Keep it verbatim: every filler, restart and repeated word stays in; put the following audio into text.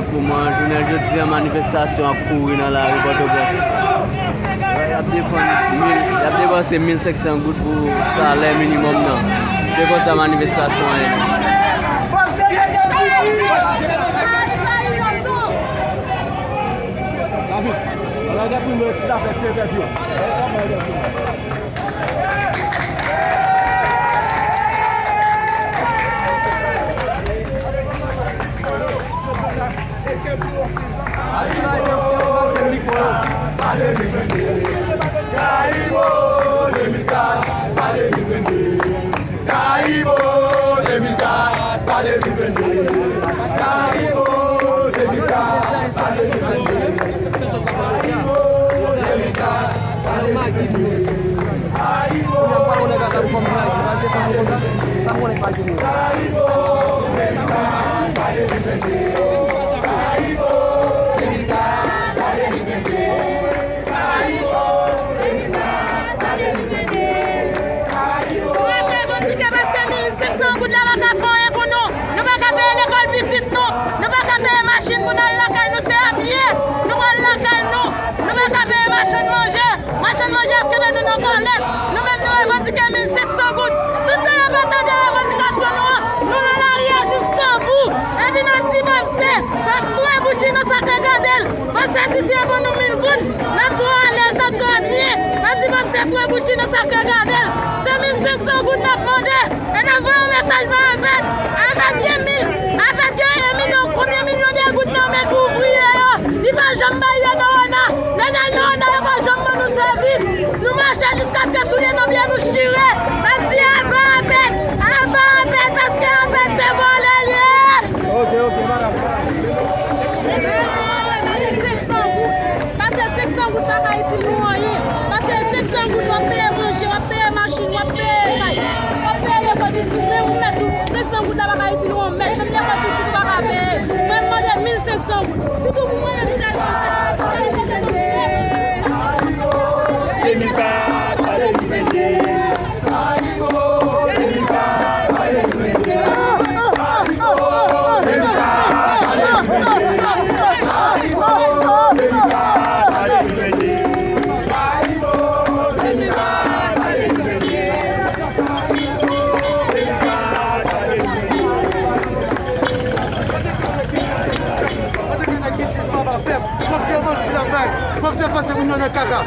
Kouman jounen jodi a manifestasyon ap kouri nan lari Pòtoprens. Y ap depann mil, y ap depanse mil senk san goud pou salè minimòm nan. Se konsa manifestasyon an ye. David, ala gad pou nou si ta fè ti entèvyou. Nou ap revandike paske mil senk san goud la pa ka fè anyen pou nou. Nou pa ka peye lekòl pitit nou. Nou pa ka peye machin pou n al lakay nou. Se a pye nou pral lakay nou. Nou pa ka peye machann manje. Machann manje ap kenbe nou nan kòlèt. Nou menm nou revandike mil senk san goud. Tout tan yo pa tande revandikasyon nou an, nou nan lari a jiskobou. Epi n ap di Bòb Sè, Bòb Sè, foure bout chino sa k regade l. Bòb Sè di si yo ban nou mil goud, n ap twò alèz, n ap twò byen. N ap di Bòb Sè foure bout chino sa k regade l. Se mil senk san goud n ap mande. E n ap voye yon mesaj ba Avèd. Avèd gen mil, Avèd gen yon milyon, konbyen milyon de goud nan men pou ouvriye yo. Li pa janm bay yo nan ona. Lè n al nan ona, yo pa janm ban nou sèvis. Nou mache jiskaske soulye nan pye nou chire. N ap di aba Avèd, aba Avèd, paske Avèd se vòlè l ye. Ok, ok, madam. Paske senk san goud pa ka itil nou anyen. Paske senk san goud w ap peye manje, w ap peye machin, w ap peye kay, w ap peye lekòl pitit ou, men ou mèt ou, senk san goud la pa ka itil ou yon mèt, menm lekòl pitit ou pa ka peye. Mwen m mande mil senk san goud. Sitou pou mwen menm sèlman, sèlman. Demi kat, demi vennde. Pèp, w ap fè manti la bay, w ap fè pase moun yo nan kaka.